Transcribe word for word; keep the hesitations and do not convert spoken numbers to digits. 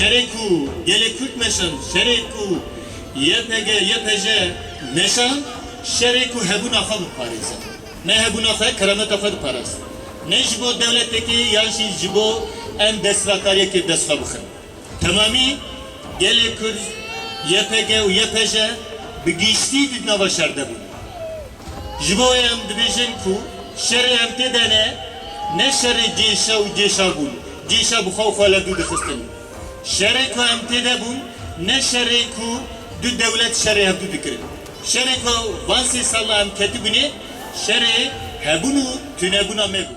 Şerê ku gelê Kurd meşand, şerê ku Y P G, Y P J meşand, şerê ku hebûna xwe biparêze. Ne hebûna xwe, kerameta xwe diparêze. Ne ji bo dewletekê yan jî ji bo em desthilatkariyekê bi dest xwe bixin. Temamî gelê Kurd, Y P G û Y P J bi giştî di nava şer de bûn. Ji bo em dibêjin ku şerê em tê de ne, ne şerê cêşa û cêşa bûn, cêşa bi xwe û xwe levdû dixistin. Şerê ku em tê de bûn, ne şerê ku du dewlet şerê hevdû dikirin. Şerê ku van sê sala em ketibûnê, şerê hebûn û tunebûna me bû.